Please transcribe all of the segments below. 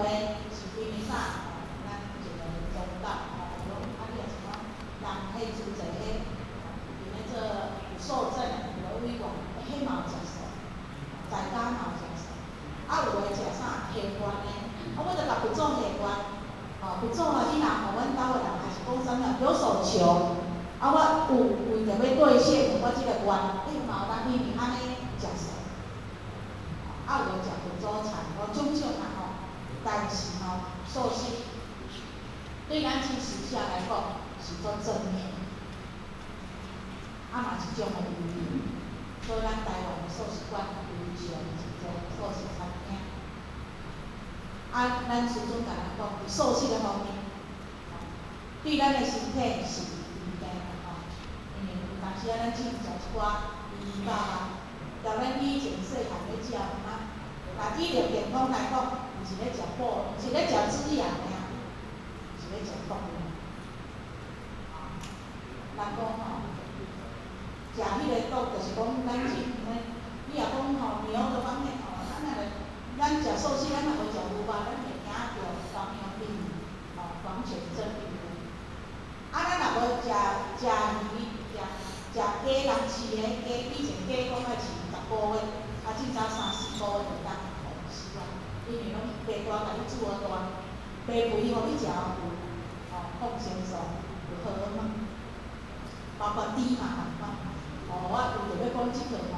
的是因為啥？吼，咱一個宗教吼，講啊，你若是講人彼主宰彼，佇咧做有受證的一個委員，彼嘛有食素，在家嘛有食素，啊有的食啥下願的，啊我就共佛祖下願，吼，佛祖啊，你若予阮兜的人還是講啥物有所求，啊我有為著欲兌現我這個願，欸嘛有人因為按呢食素，啊有的食佛祖菜，吼種種啦吼，但是吼素食對咱進食者來講是足正面，啊嘛是一種的優惠，所以咱台灣的素食館非常濟素食餐廳。啊，咱師尊共咱講，佇素食的方面，對咱的身體是有益的吼，因為有當時啊，咱進食一寡魚肉啊，共咱以前細漢咧食，啊，若以著健康來講，毋是咧食補，毋是咧食滋養爾，是咧食毒的。人講吼，食彼個毒就是講咱進咱，你若講吼牛的方面吼，咱若咱食素食，咱若無食牛肉，咱會驚著糖尿病，吼，狂犬症病。啊，咱若無食食魚，食食雞人飼的雞，以前雞講愛飼10個月，啊，至少三四個月就當予死啊，因為攏雞大共你煮予大，雞肥予你食予肥，吼，抗生素有好嘛，包括豬嘛仝款。吼，我為著欲講這個吼，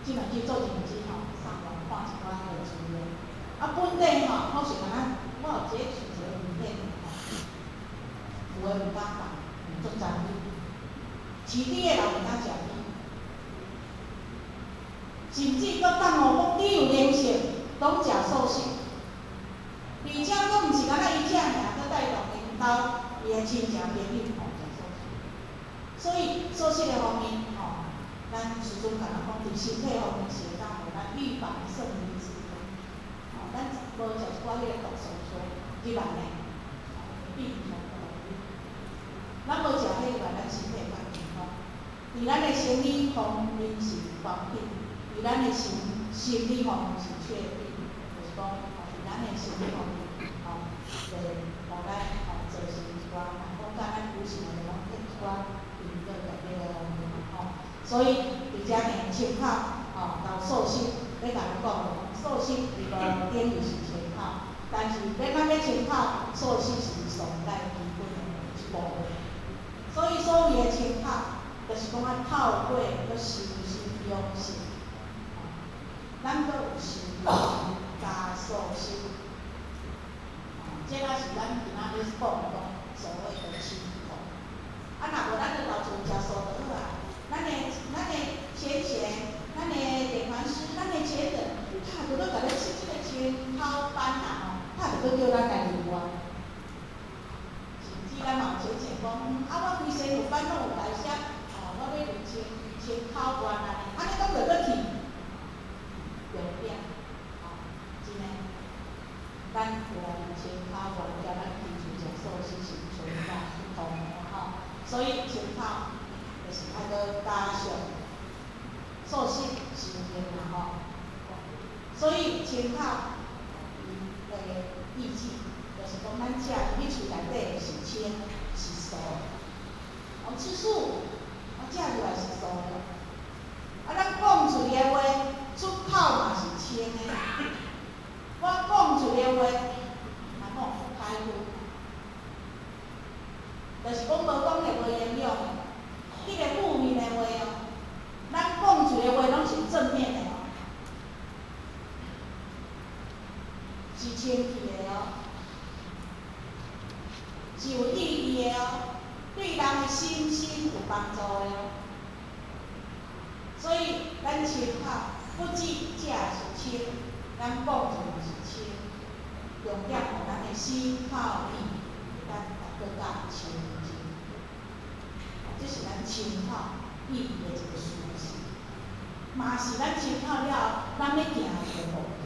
這嘛去做認真吼，上網看一寡彼個資料。啊，本底吼，我是敢若我有截取一個影片吼，有的毋敢放，足殘忍。飼豬的人毋敢食豬，甚至閣放予講豬有靈性，攏食素食，而且閣毋是干焦伊食爾，閣帶動𪜶兜伊的親戚朋友吼食素食。所以素食的方面吼，咱師尊共咱講，佇身體方面是會當予咱預防勝於治療。吼，咱無食一寡彼個毒素素入來呢，吼，會變成毒。咱無食彼入來，咱身體會較健康。佇咱的生理方面是保健，佇咱的心理方面是確定，就是講，吼，佇咱的心理方面，吼，會予咱吼造成一寡，若講甲咱有時就攏去一寡因果特別的方面吼。所以佇遮呢，清口吼，到素食，欲共咱講，素食伊無等於是清口，但是欲咱欲清口，素食是上界基本的一部分。所以所謂的清口，就是講愛透過去修身養性，咱閣有修加素食，這仔是咱今仔日講的講所謂的清口。啊，若無咱就留厝食素就好啊。咱的前賢、咱的典範師、咱的前人，他就閣共咱設這個清口班啊吼，他就閣叫咱來入願。甚至咱嘛有淺淺講，啊，我規身有煩惱有大聲，吼，我欲入清清口願按呢，按呢敢著閣去？重點，吼，真的，咱有來入清口願，共咱佇厝食素食是存在不同的吼，所以清口就是愛閣加上素食修行啦吼。所以清口伊的意志，就是講咱食入去喙內底是清是素的。哦，吃素，啊，食入來是素的。啊，咱講出來的話，出口嘛是清的。我講出來的話，若講開悟，就是講無講的無營養的，彼個負面的話哦，咱講出來的話攏是正面的哦，是清氣的哦，是有意義的哦，對人的身心有幫助的哦。所以咱清口不只食是清，咱講出嘛是清，重點予咱的心口意會當閣較清淨。這是咱清口意義的一個事實，嘛是咱清口了後，咱欲行的一個目標。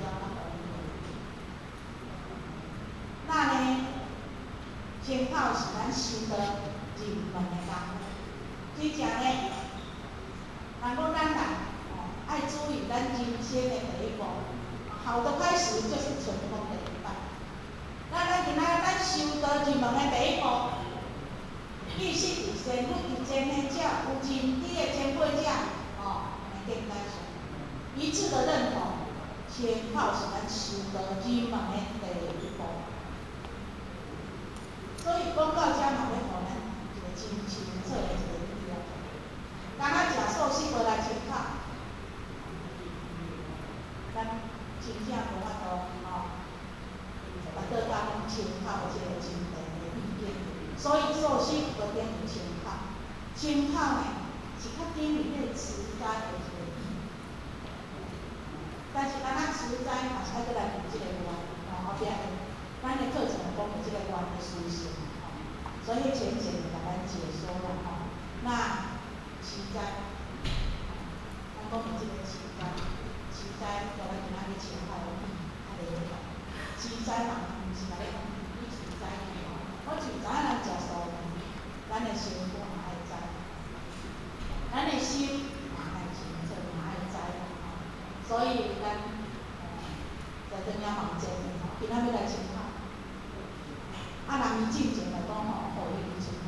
那呢，清口是咱修道入門的功夫。真正呢，人講咱人吼愛注意咱人生的第一步，好的開始就是成功的一半。修道入門的第一步，其實佇先佛佇前行者有認知的前輩者，吼，的見解上，一致的認同，清口是咱修道入門的第一步。所以講到遮嘛，欲予咱一個真清楚的一個理念。敢若食素食無來清口，咱真正無法度吼，達到講清口這個真正的意境。所以素食無等於清口，清口呢是較等於彼個持齋的一個意。但是敢若持齋嘛是愛閣來問這個願，吼，後壁咱的課程講到這個願的思想，吼，所以淺顯的共咱解說啦，吼。那持齋，咱講的這個持齋，持齋，予咱今仔日清口的意較袂曉。持齋嘛，毋是共你講你持齋吼，我就知影人食素，咱的身軀嘛愛知，咱的心嘛愛清楚，嘛愛知啦吼。所以咱在轉仔嘛有真的吼，今仔欲來清口。啊，人伊進前來講吼，予伊時陣吼，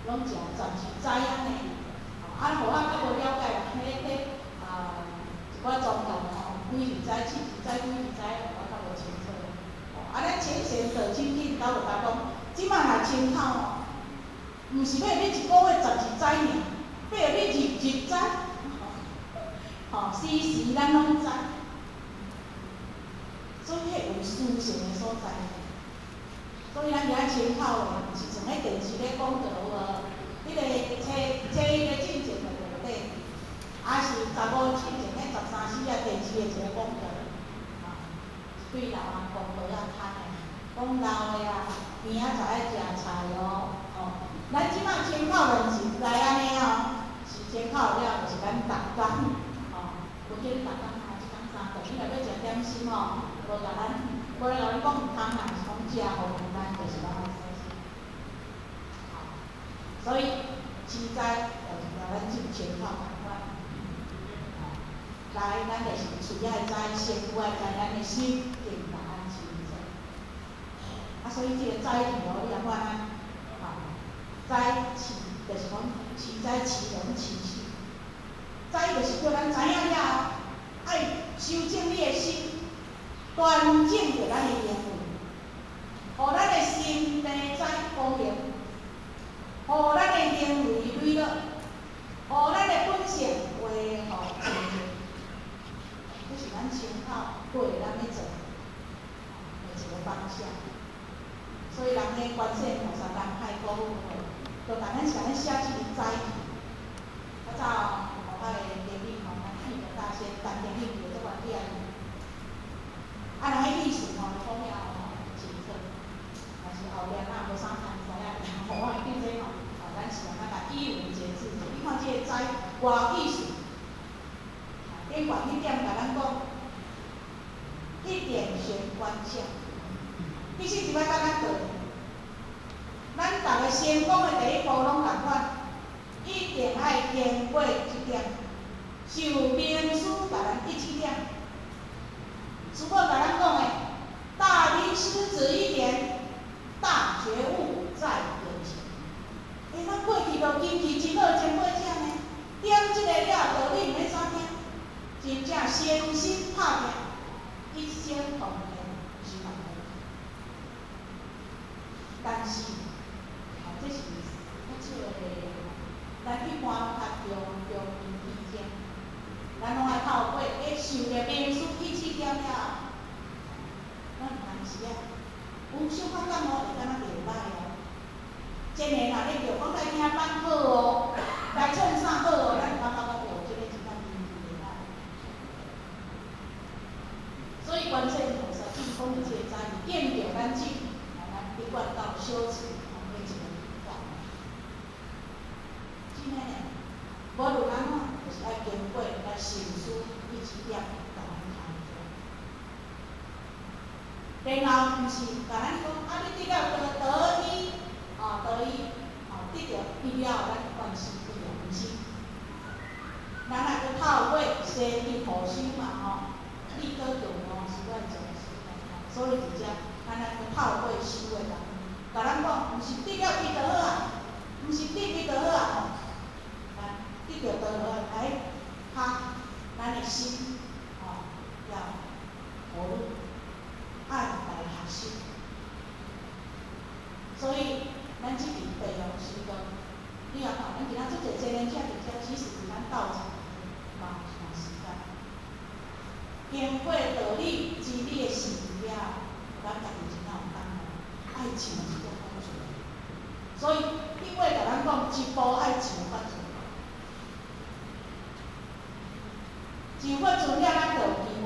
攏食12齋按呢。啊，予我較無了解啦，彼啊一寡宗教吼，幾時齋、四時齋、幾時齋，我較無清楚。啊，咱淺顯就真緊九就甲講，這擺若清口吼，毋是欲你一個月12齋爾，欲予你日日知，吼，時時咱攏知。所以彼有思想的所在。所以咱今仔清口的，毋是像彼電視咧講著無，彼個初初一的進前就落底，抑是15進前彼13四仔電視的一個廣告，啊，對老人公婆仔攤的，講老的啊，明仔載愛食菜哦，吼，咱這擺清口就毋是來按呢哦，是清口了就是咱逐工，吼，無叫你逐工啊，一工三頓，你若欲食點心吼，無共咱，無人共咱講毋通啦，是講食予咱就是愛小心。所以持齋就是共咱進清口仝款，來，咱就是喙愛知，身軀愛知，咱的心定共咱清楚。啊，所以這個早起哦，你若看咱，啊，早起就是講持齋持榮持守，早就是叫咱知影了後，愛修正你的心，端正著咱的行為，予咱的心地知光明，予咱的行為磊落，予咱的本性恢復清淨。這是咱清口過咱咧做的一個方向。所以人咧觀世音菩薩南海鼓舞會，就共咱是按呢寫這個早起。較早吼，我的典禮吼，咱玉門大仙陳典禮就做歡喜啊。啊，人彼意思吼，講了吼清楚。但是後壁若無啥通知影，予我會記這吼，咱是按怎共以文解字。你看這個知偌有意思。頂懸彼點共咱講，一點玄關相。其實這擺敢若對，咱逐个成功的第一步攏仝款，一定愛經過這點，受明師共咱一指點。師母共咱講的，大明師指一點，大覺悟在眼前。欸，咱過去都根基真好，前輩者呢，點這個了，道理毋免啥聽，真正誠心拍拼，一生奉獻是萬好。但是，吼，這是較少的，咱一般攏較中中間意見，咱攏愛透過欸受著明師一指點了後，咱有當時啊，有小可感悟會感覺袂歹哦。真的若咧叫講來聽班好哦，來創啥好哦，咱感覺講哦，這個真正真袂歹。所以觀世音菩薩進講的這個知，見著咱進，咱一貫道修持，吼，的一個法。真的呢，無論按怎，就是愛經過來受師一指點，共咱開導。然後毋是共咱講，啊，你得了得得醫，啊得醫，啊得著醫了後，咱萬事俱啊，毋是。咱愛閣透過先得苦修嘛吼，立德頓悟是阮宗旨嘛吼，所以佇遮，咱愛閣透過修的人，毋是得了伊就好啊，毋是得伊就好啊吼。咱得著道落來拍咱的心，吼，要投入愛來學習。所以，咱這爿白龍修道，你若看，咱今仔足濟真人者佇遮，其實是咱鬥陣嘛嘛時間。經過道理、真理的洗禮了，咱家己真正有感悟，愛上這種法船。所以，頂尾共咱講，一步愛上法船。上法船了，咱就有機會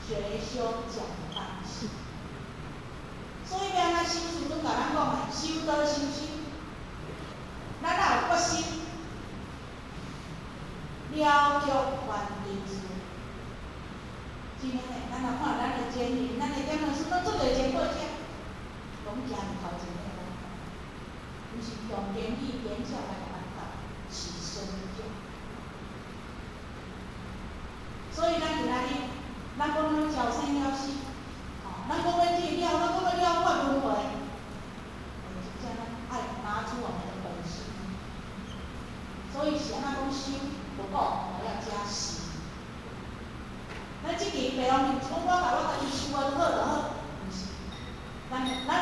學修講當性。所以欲按怎修，師尊共咱講的，修道修心，咱若有決心，了卻凡塵事。真的呢，咱若看咱的前人，咱的點樣師，攏足濟前輩者，攏行佇頭前的路，毋是用言語言笑來共咱教，是身教。所以咱今仔日，咱講咱招生了死，吼，咱講欲去了，咱講欲了法輪迴，真正咱愛拿出我們的本事。所以是按怎講修無夠，還要加行。咱這爿白龍廟，講我共我家己修啊就好就好，毋是，咱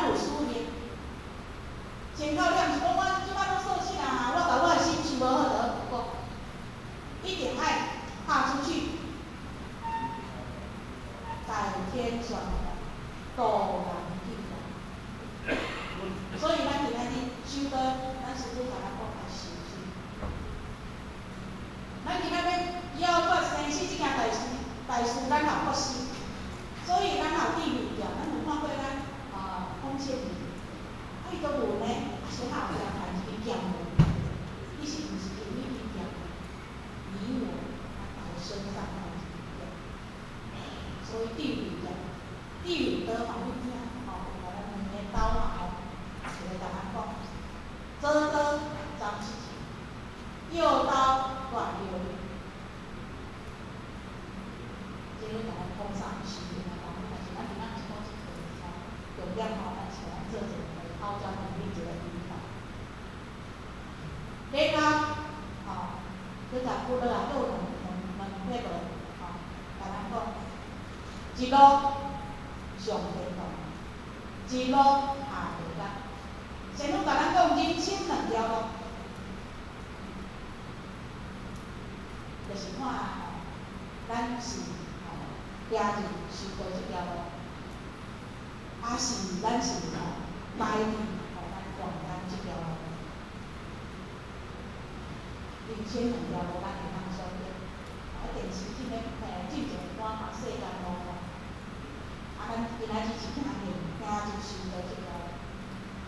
有使命。先到了，毋是講我這擺攏素食啊，我共我的心修無好就好，無夠，一定愛踏出去，大天傳度人去啦。所以咱今仔日修道，咱師尊共咱講愛修心。咱今仔欲了決生死這件大事，大事咱有決心，所以咱有智慧條，咱有看過咱啊孔聖人，啊伊都問呢，啊啥人有行一支劍無？其實毋是用彼支劍，你我啊身上帶一支劍，所以智慧劍，智慧刀嘛，你聽吼，有共咱兩个刀嘛吼，一個共咱講，左刀斬七寸，右刀割六里。這個共咱講啥？是啊，但是咱今仔是講這個吼，重點吼，咱是共咱做一個拋磚引玉一個引導。然後，吼，閣甲骨落來，閣有兩塊無，吼，共咱講，一路上天堂，一路下地獄。先講共咱講人生兩條路，就是看吼，咱是吼行入修道這條路，抑是咱是吼埋佇吼咱斷間這條路。人生兩條路，咱會當選擇。啊，電視這個進前看嘛，世間路吼。啊，咱今仔日是行入修道這條路，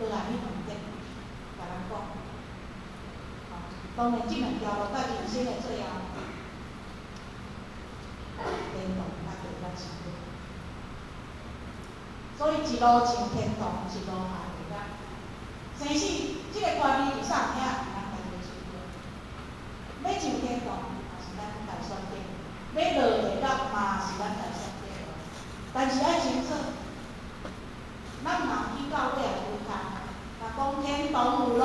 倒來去問題，共咱講。吼，當然這兩條路到人生的最後，天堂佮地獄是對。所以一路上天堂，一路下地獄。生死這個權利佇啥人遐？咱家己選擇。欲上天堂，嘛是咱家選擇；欲落地獄，嘛是咱家選擇。但是愛清楚，咱毋通去到尾也無通。若講天堂有路，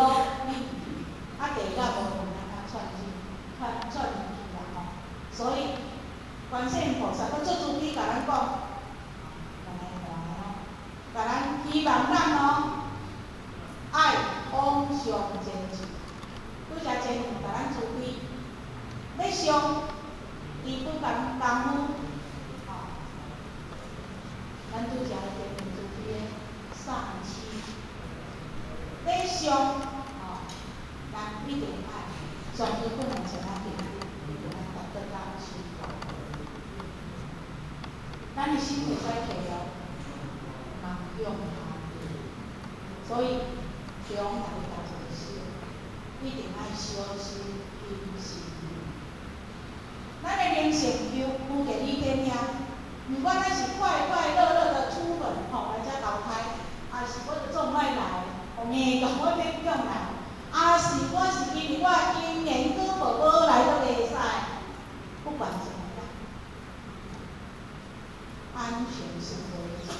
你啊地獄無路，咱較串進串串入去啦吼。所以觀世音菩薩閣足慈悲共咱講，兩个大个吼，共咱希望咱哦，愛往上前進。拄才前面共咱慈悲，欲上基本功功夫，吼，咱拄才前面慈悲的上師，欲上吼，咱一定愛上基本的一仔定，一定愛達到到修道。咱的心會使提了，茫向下坠，所以中大家一個修，一定愛小心謹慎。咱的靈性就浮佇你天遐，毋管咱是快快樂樂的出門吼來遮投胎，抑是我就總愛來，予硬共我勉強來，抑是我是因為我因緣果報無來都袂使，不管怎麼樣，安全是唯一的。